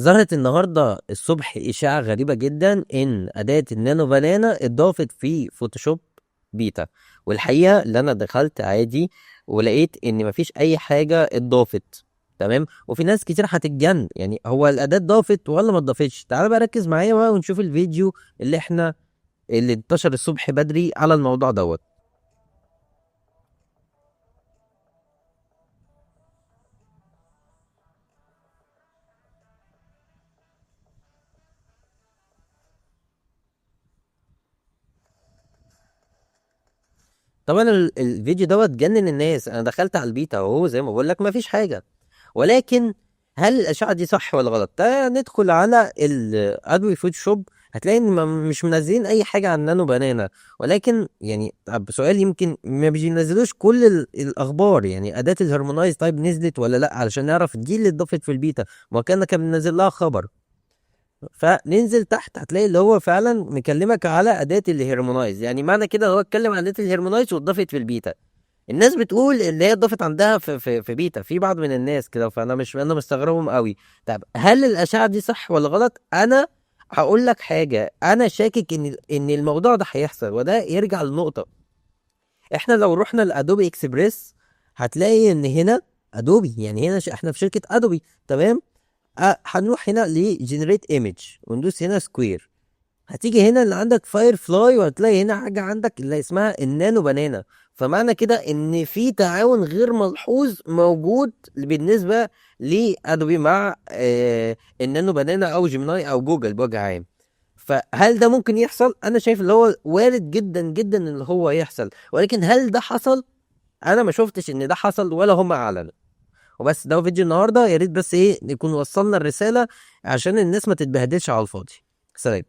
ظهرت النهارده الصبح إشاعة غريبة جدا إن أداة ال Nano Banana اتضافت في Photoshop beta، والحقيقة اللي أنا دخلت عادي ولقيت إن مفيش أي حاجة اتضافت. تمام، وفي ناس كتير هتتجن، يعني هو الأداة اتضافت ولا ما اتضافتش؟ تعال بقى ركز معايا بقى ونشوف الفيديو اللي انتشر الصبح بدري على الموضوع دوت. طبعا الفيديو دوت جنن الناس. انا دخلت على البيتا اهو زي ما بقول لك مفيش حاجة، ولكن هل الاشاعة دي صح ولا غلط؟ تعالى ندخل على ال Adobe Photoshop، هتلاقي ان مش منزلين اي حاجة عن Nano Banana، ولكن طب سؤال، يمكن ما بينزلوش كل الاخبار، اداه ال Harmonize طيب نزلت ولا لا علشان نعرف دي اللي اتضافت في البيتا، ما كان بننزل لها خبر. فننزل تحت هتلاقي اللي هو فعلا مكلمك على اداه ال Harmonize، يعني معنى كده هو اتكلم عن اداه ال Harmonize واتضافت في البيتا. الناس بتقول اللي هي اتضافت عندها في بيتا، في بعض من الناس كده، فانا مش، انا مستغربهم قوي. طب هل الاشاعة دي صح ولا غلط؟ انا هقول لك حاجة، انا شاكك ان الموضوع ده هيحصل، وده يرجع لنقطة، احنا لو رحنا ل Adobe Express هتلاقي ان هنا Adobe، يعني هنا احنا في شركة Adobe، تمام؟ هنروح هنا ل generate image وندوس هنا square، هتيجي هنا اللي عندك Firefly، وهتلاقي هنا حاجة عندك اللي اسمها ال Nano Banana. فمعنى كده ان في تعاون غير ملحوظ موجود بالنسبة ل Adobe مع ال Nano Banana او Gemini او جوجل بوجه عام. فهل ده ممكن يحصل؟ انا شايف اللي هو وارد جدا جدا اللي هو يحصل، ولكن هل ده حصل؟ انا ما شفتش ان ده حصل ولا هم اعلنوا. وبس ده هو فيديو النهارده، يا ريت بس نكون وصلنا الرسالة عشان الناس ما تتبهدلش على الفاضي. سلام.